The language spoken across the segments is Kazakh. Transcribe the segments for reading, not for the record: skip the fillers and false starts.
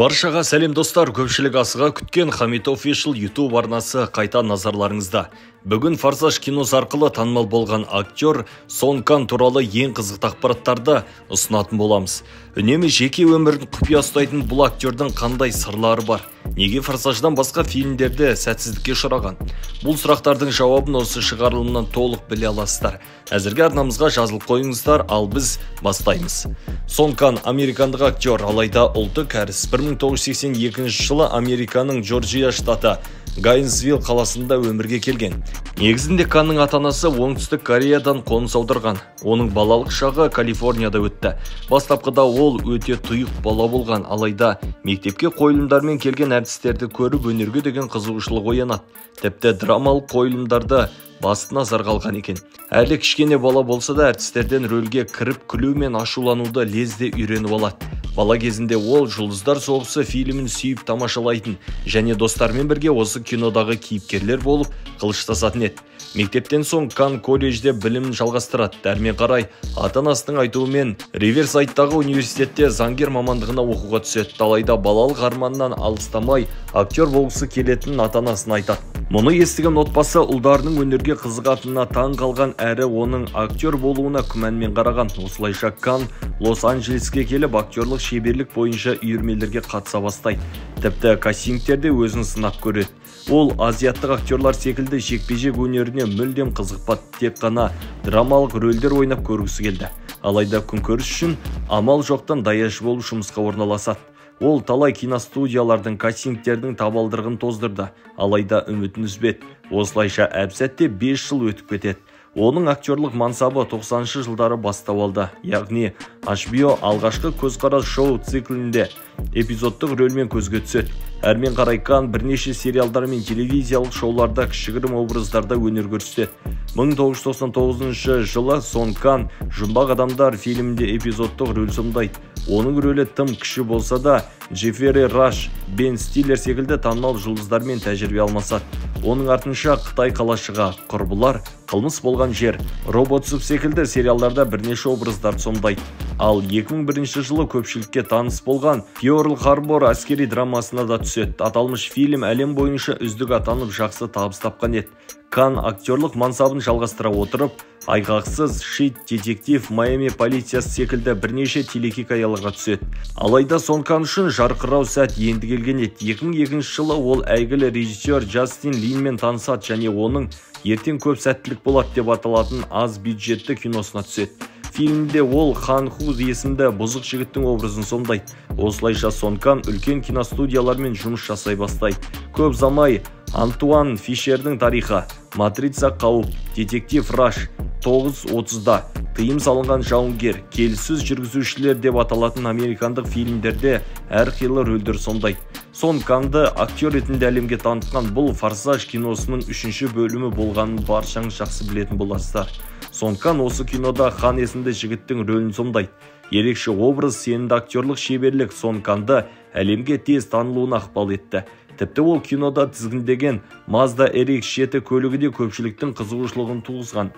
Баршаға сәлем достар, көпшілік асыға күткен Хамит Official YouTube арнасы қайта назарларыңызда. Бүгін «Форсаж» киносы арқылы танымал болған актер Сон Кан туралы ең қызықты ақпараттарды ұсынатын боламыз. Үнемі жеке өмірін құпия ұстайтын бұл актердің қандай сырлары бар? Неге «Форсаждан» басқа фильмдерде сәтсіздікке ұшыраған? Бұл сұрақтардың жауабын осы шығарылымнан толық біле аласыздар. Әзірге арнамызға жазылып қойыңыздар, ал біз бастаймыз. Сон Кан американдық актер, алайда ұлты кәріс. 1982 жылы Американың Джорджия штаты Гайнсвилл қаласында өмірге келген. Негізінде Канның ата-анасы Оңтүстік Кореядан қоныс аударған. Оның балалық шағы Калифорнияда өтті. Бастапқыда ол өте тұйық бала болған, алайда мектепке қойылымдармен келген әртістерді көріп өнерге деген қызығушылық оянады. Тіпті драмалық қойылымдарды басты назарға алған екен. Әлі кішкене бала болса да әртістерден рөлге кіріп күлу мен ашулануды лезде үйреніп алады. Бала кезінде ол «Жұлдыздар соғысы» фильмін сүйіп тамашалайтын және достарымен бірге осы кинодағы кейіпкерлер болып қылыштасатын еді. Мектептен соң Кан колледжде білімін жалғастырады. Әрмен қарай ата-анасының айтуымен Риверсайдтағы университетте заңгер мамандығына оқуға түседі. Алайда балалық арманынан алыстамай актер болғысы келетінін ата-анасына айтады. Мұны естіген отбасы ұлдарының өнерге қызығатынына таң қалған әрі оның актер болуына күмәнмен қараған. Осылайша Кан Лос-Анджелеске келіп актерлық шеберлік бойынша үйірмелерге қатыса бастайды. Тіпті кастингтерде өзін сынап көреді. Ол азиаттық актерлар секілді жекпе-жек өнеріне мүлдем қызықпады, тек қана драмалық рөлдер ойнап көргісі келді. Алайда күнкөріс үшін амал жоқтан даяшы болып жұмысқа орналасады. Ол талай киностудиялардың, кастингтердің табалдырығын тоздырды, алайда үмітін үзбеді. Осылайша әп-сәтте 5 жыл өтіп кетеді. Оның актерлық мансабы 90-шы жылдары бастау алды. Яғни HBO алғашқы «Көзқарас» шоу циклінде эпизодтық рөлмен көзге түседі. Әрмен қарай Кан бірнеше сериалдар мен телевизиялық шоуларда кішігірім образдарда өнер көрсетеді. 1999 жылы Сон Кан «Жұмбақ адамдар» фильмінде эпизодтық рөл сомдайды. Оның рөлі тым кіші болса да, Джеффри Раш, Бен Стиллер секілді танымал жұлдыздармен тәжірибе алмасады. Оның артынша «Қытай қалашығы», «Құрбылар», «Қылмыс болған жер», «Робоцып» секілді сериалдарда бірнеше образдарды сомдайды. Ал 2001 жылы көпшілікке таныс болған «Пёрл Харбор» әскери драмасына да түседі. Аталмыш фильм әлем бойынша үздік атанып, жақсы табыс тапқан еді. Кан актерлық мансабын жалғастыра отырып, «Айғақсыз», «Щит», «Детектив», «Майами полициясы» секілді бірнеше телехикаяларға түседі. Алайда Сон Кан үшін жарқырау сәт енді келген еді. 2002 жылы ол әйгілі режиссер Джастин Линмен танысады және оның «Ертең көп сәттілік болады» деп аталатын аз бюджетті киносына түседі. Фильмде ол Хан Ху есімді бұзық жігіттің образын сомдайды. Осылайша Сон Кан үлкен киностудиялармен жұмыс жасай бастайды. Көп ұзамай «Антуан Фишердің тарихы», «Матрица қауіп», «Детектив Раш», 9.30-да», «Тыйым салынған жауынгер», «Келіссөз жүргізушілер» деп аталатын американдық фильмдерде әрқилы рөлдер сомдайды. Сон Канды актер ретінде әлемге танытқан бұл «Форсаж» киносының үшінші бөлімі болғанын баршаңыз жақсы білетін боларсыздар. Сон Кан осы кинода Хан есімді жігіттің рөлін сомдайды. Ерекше образ, сенімді актерлық шеберлік Сон Канды әлемге тез танылуына ықпал етті. Тіпті ол кинода тізгіндеген Mazda RX-7 көлігі де көпшіліктің қызығушылығын туғызған.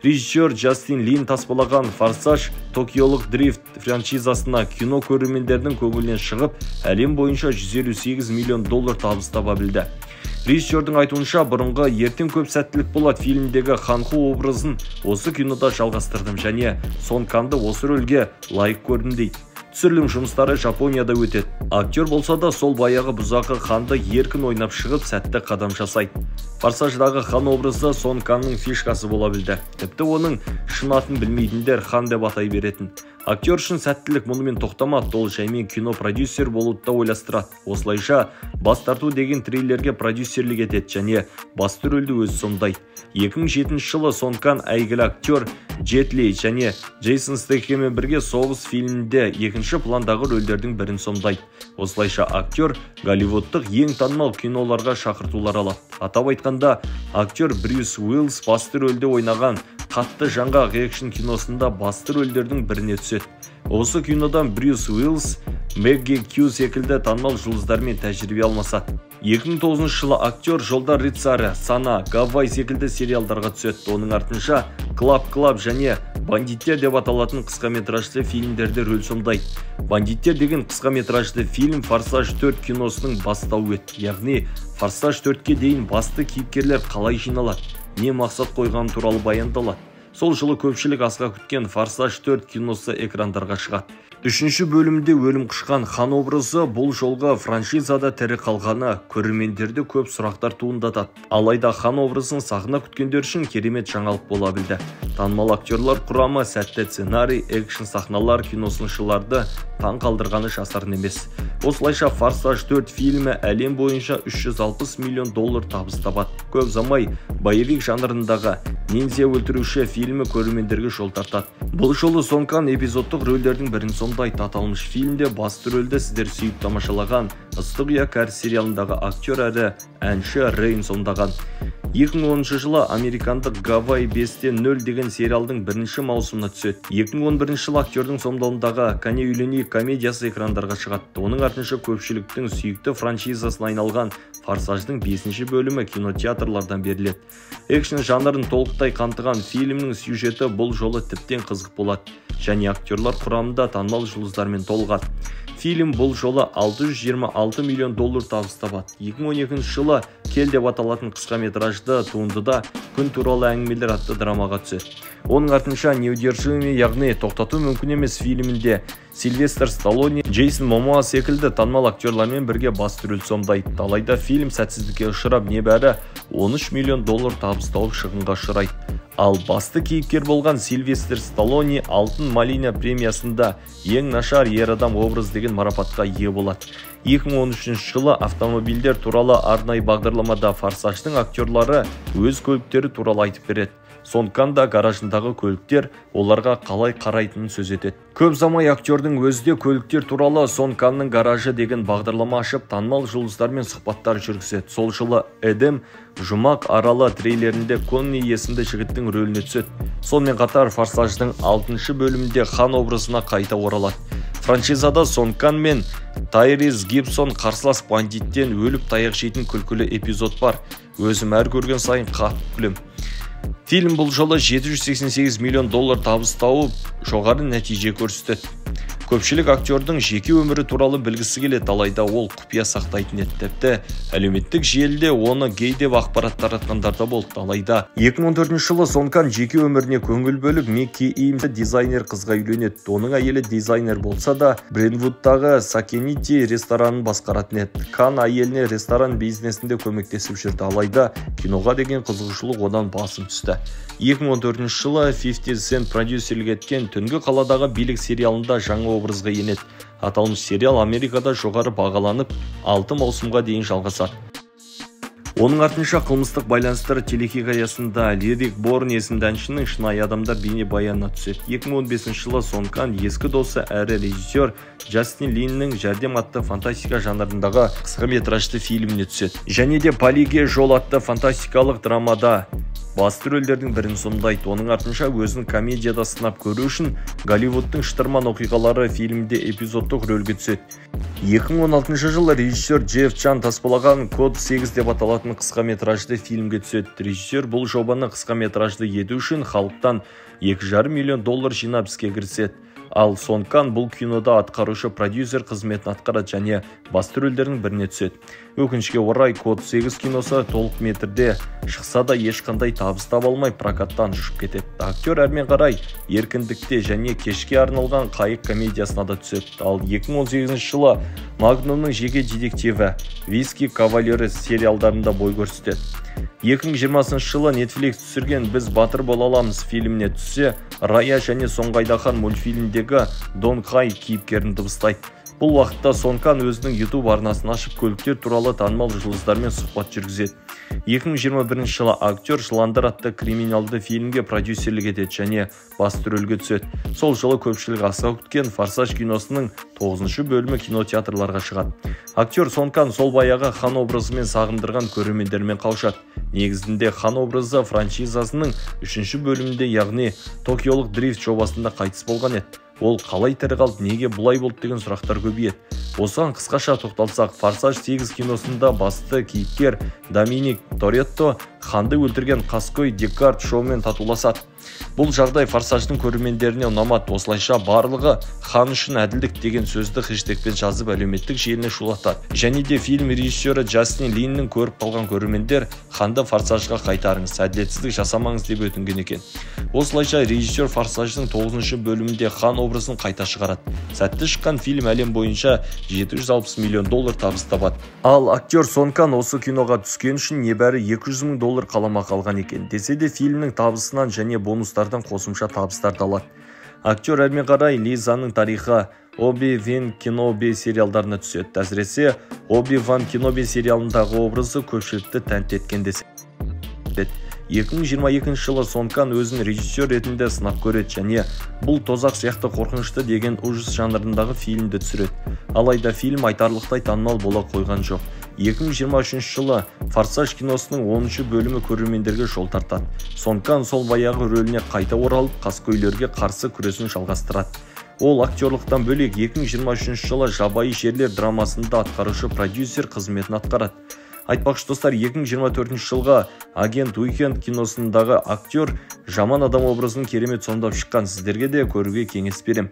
Режиссер Джастин Лин таспалаған «Форсаж Токиолық дрифт» франшизасына кино көрермендердің көңілінен шығып, әлем бойынша 158 миллион доллар табыс таба білді. Режиссердің айтуынша, бұрынғы «Ертең көп сәттілік болады» фильмдегі Хан Ху образын осы кинода жалғастырдым және Сон Канды осы рөлге лайық көрдім дейді. Түсірілім жұмыстары Жапонияда өтеді. Актер болса да сол баяғы бұзақы Ханды еркін ойнап шығып, сәтті қадам жасайды. «Форсаждағы» Хан образы Сон Канның фишкасы бола білді. Тіпті оның шын атын білмейтіндер Хан деп атай беретін. Актер үшін сәттілік мұнымен тоқтамады, ол жаймен кино продюсер болуды да ойластырады. Осылайша «Бас тарту» деген триллерге продюсерлік етеді және басты рөлді өзі сомдайды. 2007 жылы Сон Кан әйгілі актер Джет Ли және Джейсон Стэтхэммен бірге «Соғыс» фильмінде екінші пландағы рөлдердің бірін сомдайды. Осылайша актер голливудтық ең танымал киноларға шақыртулар алады. Атап айтқанда, актер Брюс Уиллис басты рөлде ойнаған «Қатты жаңғақ» экшн киносында басты рөлдердің біріне түседі. Осы кинодан Брюс Уиллис, Мэгги Кью секілді танымал жұлдыздармен тәжірибе алмасады. 2009 жылы актер «Жолдар рыцары», «Сана», «Гавай» секілді сериалдарға түседі. Оның артынша Клап Клап және Бандиттер деп аталатын қысқаметражды фильмдерде рөл сомдайды. Бандиттер деген қысқаметражды фильм Форсаж 4 киносының бастауы еді. Яғни Форсаж 4-ке дейін басты кейіпкерлер қалай жиналады, не мақсат қойғаны туралы баяндалады. Сол жылы көпшілік асыға күткен Форсаж 4 киносы экрандарға шығады. Үшінші бөлімде өлім құшқан хан образы бұл жолғы франшизада тірі қалғаны көрермендерде көп сұрақтар туындатады. Алайда хан образын сағына күткендер үшін керемет жаңалық бола білді. Танымал актерлар құрамы, сәтті сценарий, экшн сахналар киносыншыларды таң қалдырғаны жасырын емес. Осылайша Форсаж 4 фильмі әлем бойынша 360 миллион доллар табыс табады. Көп ұзамай боевик жанрындағы Ниндзя өлтіруші фильмі көрермендерге жол тартады. Бұл жолы Сон Кан эпизодтық рөлдердің бірін сомдайды. Аталмыш фильмде басты рөлді сіздер сүйіп тамашалаған Ыстық ұя кәріс сериалындағы актер әрі әнші Рейн сомдаған. 2010 жылы американдық Гавай 5-0 деген сериалдың бірінші маусымына түседі. 2011 жылы актердің сомдауындағы Кәне үйленейік комедиясы экрандарға шығады. Оның артынша көпшіліктің сүйікті франшизасына айналған Форсаждың 5-ші бөлімі кинотеатрлардан беріледі. Экшн жанрын толықтай қамтыған фильмнің сюжеті бұл жолы тіптен қызық болады және актерлар құрамында танымал жұлдыздармен толығады. Фильм бұл жолы 626 миллион доллар табыс табады. 2012 жылы Кел деп аталатын қысқаметражды туындыда Күн туралы әңгімелер атты драмаға түседі. Оның артынша Неудержимый, яғни тоқтату мүмкін емес фильмінде Сильвестр Сталлоне, Джейсон Момоа секілді танымал актерлармен бірге басты рөл сомдайды. Алайда фильм сәтсіздікке ұшырап, небәрі 13 миллион доллар табыс тауып шығынға ұшырайды. Ал басты кейіпкер болған Сильвестр Сталлоне Алтын Малина премиясында ең нашар ер адам образ деген марапатқа ие болады. 2013 жылы автомобильдер туралы арнайы бағдарламада Форсаждың актерлары өз көліктері туралы айтып береді. Сон Кан да гаражындағы көліктер оларға қалай қарайтынын сөз етеді. Көп ұзамай актердің өзі де көліктер туралы Сон Канның гаражы деген бағдарлама ашып, танымал жұлдыздармен сұхбаттар жүргізеді. Сол жылы Эдем Жұмақ аралы трейлерінде Конни есімді жігіттің рөліне түседі. Сонымен қатар Форсаждың 6-шы бөлімінде хан образына қайта оралады. Франшизада Сон Кан мен Тайриз Гибсон қарсылас бандиттен өліп таяқ жейтін күлкілі эпизод бар. Өзім әр көрген сайын қатты күлем. Фильм бұл жолы 788 миллион доллар табыс тауып, жоғары нәтиже көрсетеді. Көпшілік актердің жеке өмірі туралы білгісі келеді, алайда ол құпия сақтайтын еді. Тіпті әлеуметтік желіде оны гей деп ақпарат таратқандар да болды. Алайда 2014 жылы Сон Кан жеке өміріне көңіл бөліп, Микки Имс дизайнер қызға үйленеді. Оның әйелі дизайнер болса да, Бренвудтағы Сакенити ресторанын басқаратын еді. Кан әйеліне ресторан бизнесінде көмектесіп жүрді, алайда киноға деген қызығушылық одан басым түсті. 2014 жылы 50 Cent продюсерлік еткен Түнгі қаладағы билік сериалында жаңа образға енеді. Аталмыш сериал Америкада жоғары бағаланып, 6 маусымға дейін жалғасады. Оның артынша қылмыстық байланыстар телехикаясында Лирик Борн есімді әншінің шынайы адамдар бейнебаянына түседі. 2015 жылы Сон Кан ескі досы әрі режиссер Джастин Линнің Жәрдем атты фантастика жанрындағы қысқаметражды фильміне түседі. Және де Полиге жол атты фантастикалық драмада басты рөлдердің бірін сомдайды. Оның артынша өзін комедияда сынап көру үшін Голливудтың шытырман оқиғалары фильмде эпизодтық рөлге түседі. 2016 жылы режиссер Джефф Чан таспалаған Код 8 деп аталатын қысқаметражды фильмге түседі. Режиссер бұл жобаны қысқаметражды ету үшін халықтан 2,5 миллион доллар жинап іске кіріседі. Ал Сон Кан бұл кинода атқарушы продюсер қызметін атқарады және басты рөлдердің біріне түседі. Өкінішке орай Код 8 киносы толық метрде шықса да ешқандай табыс таба алмай прокаттан ұшып кетеді. Актер әрмен қарай Еркіндікте және Кешке арналған қайық комедиясына да түседі. Ал 2018 жылы Магнумның жеке детективі Виски кавалері сериалдарында бой көрсетеді. 2020 жылы Netflix түсірген Біз батыр бола аламыз фильміне түссе, Рая және Соңғы айдаһар мультфильмдегі Дон Хай кейіпкерін дыбыстайды. Бұл уақытта Сон Кан өзінің YouTube арнасын ашып, көліктер туралы танымал жұлдыздармен сұхбат жүргізеді. 2021 жылы актер Жыландар атты криминалды фильмге продюсерлік етеді және басты рөлге түседі. Сол жылы көпшілік асыға күткен Форсаж киносының 9-шы бөлімі кинотеатрларға шығады. Актер Сон Кан сол баяғы хан образымен сағындырған көрермендермен қауышады. Негізінде хан образы франшизасының 3-ші бөлімінде, яғни Токиолық дрифт жобасында қайтыс болған еді. Ол қалай тірі қалды, неге бұлай болды деген сұрақтар көбейеді. Осыған қысқаша тоқталсақ, Форсаж 8 киносында басты кейіпкер Доминик Торетто ханды өлтірген қаскөй Декарт Шоумен татуласады. Бұл жағдай «Форсаждың» көрермендеріне ұнамады. Осылайша барлығы «Хан үшін әділдік» деген сөзді хэштегпен жазып, әлеуметтік желіні шулатады. Және де фильм режиссері Джастин Линнің көріп қалған көрермендер «Ханды «Форсажға» қайтарыңыз, әділетсіздік жасамаңыз» деп өтінген екен. Осылайша режиссер «Форсаждың» 9-шы бөлімінде Хан образын қайта шығарады. Сәтті шыққан фильм әлем бойынша 760 миллион доллар табыс табады. Ал актер Сон Кан осы киноға түскен үшін небәрі 200 мың доллар қаламақы алған екен. Десе де фильмнің табысынан және бонустардан қосымша табыстарды алады. Актер әрмен қарай Лизаның тарихы, Оби-Ван Кеноби сериалдарына түседі. Әсіресе Оби-Ван Кеноби сериалындағы образы көпшілікті тәнті еткен деседі. 2022 жылы Сон Кан өзін режиссер ретінде сынап көреді және бұл тозақ сияқты қорқынышты деген ужас жанрындағы фильмді түсіреді. Алайда фильм айтарлықтай танымал бола қойған жоқ. 2023 жылы «Форсаж» киносының 10-шы бөлімі көрермендерге жол тартады. Сон Кан сол баяғы рөліне қайта оралып, қаскөйлерге қарсы күресін жалғастырады. Ол актерлықтан бөлек 2023 жылы «Жабайы жерлер» драмасында атқарушы продюсер қызметін атқарады. Айтпақшы, достар, 2024 жылғы «Агент Уикенд» киносындағы актер жаман адам образын керемет сомдап шыққан, сіздерге де көруге кеңес берем.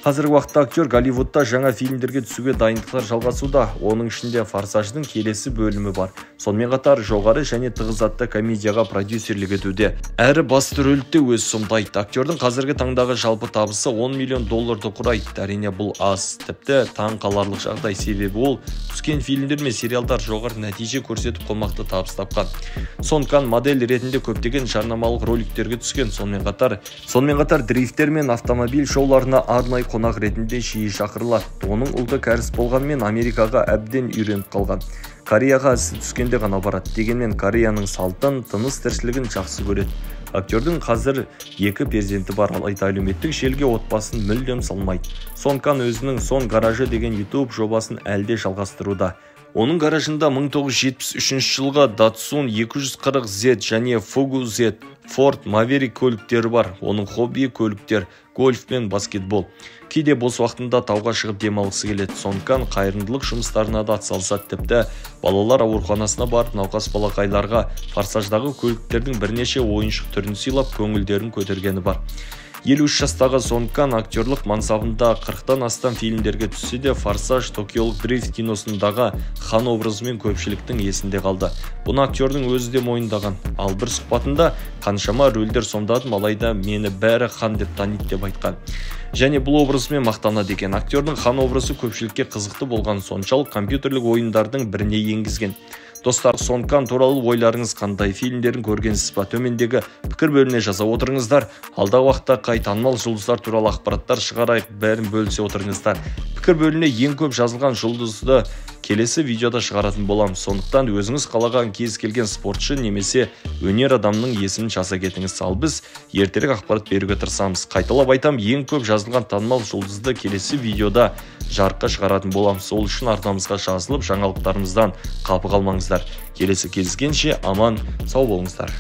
Қазіргі уақытта актер Голливудта жаңа фильмдерге түсуге дайындықтар жалғасуда. Оның ішінде «Форсаждың» келесі бөлімі бар. Сонымен қатар «Жоғары және тығыз» атты комедияға продюсерлік етуде. Әрі басты рөлді өз сомдайды. Актердің қазіргі таңдағы жалпы табысы 10 миллион долларды құрайды. Әрине, бұл аз, тіпті таң қаларлық жағдай, себебі ол түскен фильмдер мен сериалдар жоғары нәтиже көрсетіп қомақты табыс тапқан. Сон Кан модель ретінде көптеген жарнамалық роликтерге түскен. Сонымен қатар дрифтер мен автомобиль шоуларына арнайы қонақ ретінде жиі шақырылады. Оның ұлты кәріс болғанмен, Америкаға әбден үйреніп қалған. Кореяға ісі түскенде ғана барады. Дегенмен Кореяның салтын, тыныс тіршілігін жақсы көреді. Актердің қазір екі перзенті бар, алайда әлеуметтік желіге отбасын мүлдем салмайды. Сон Кан өзінің «Сон гаражы» деген YouTube жобасын әлде жалғастыруда. Оның гаражында 1973 жылғы Datsun 240Z және Fugu Z, Ford Maverick көліктері бар. Оның хоббиі көліктер, гольф пен баскетбол. Кейде бос уақытында тауға шығып демалғысы келеді. Сон Кан қайырымдылық жұмыстарына да атсалысады. Тіпті балалар ауруханасына барып, науқас балақайларға «Форсаждағы» көліктердің бірнеше ойыншық түрін сыйлап, көңілдерін көтергені бар. 53 жастағы Сон Кан актерлық мансабында 40-тан астам фильмдерге түссе де, «Форсаж: Токиолық дрифт» киносындағы Хан образымен көпшіліктің есінде қалды. Бұны актердің өзі де мойындаған. Ал бір сұхбатында «Қаншама рөлдер сомдадым, алайда мені бәрі Хан деп таниды» деп айтқан. Және бұл образымен мақтанады екен. Актердің Хан образы көпшілікке қызықты болған соншалық, компьютерлік ойындардың біріне енгізген. Достар, Сон Кан туралы ойларыңыз қандай? Фильмдерін көргенсіз ба? Төмендегі пікір бөліміне жаза отырыңыздар. Алдағы уақытта қай танымал жұлдыздар туралы ақпараттар шығарайық, бәрін бөлісе отырыңыздар. Пікір бөліміне ең көп жазылған жұлдызды келесі видеода шығаратын боламыз. Сондықтан өзіңіз қалаған кез келген спортшы немесе өнер адамының есімін жаза кетіңіз. Ал біз ертерек ақпарат беруге тырысамыз. Қайталап айтам, ең көп жазылған танымал жұлдызды келесі видеода жарыққа шығаратын боламыз. Ол үшін арнамызға жазылып, жаңалықтарымыздан қапы қалмаңыздар. Келесі кездескенше аман сау болыңыздар.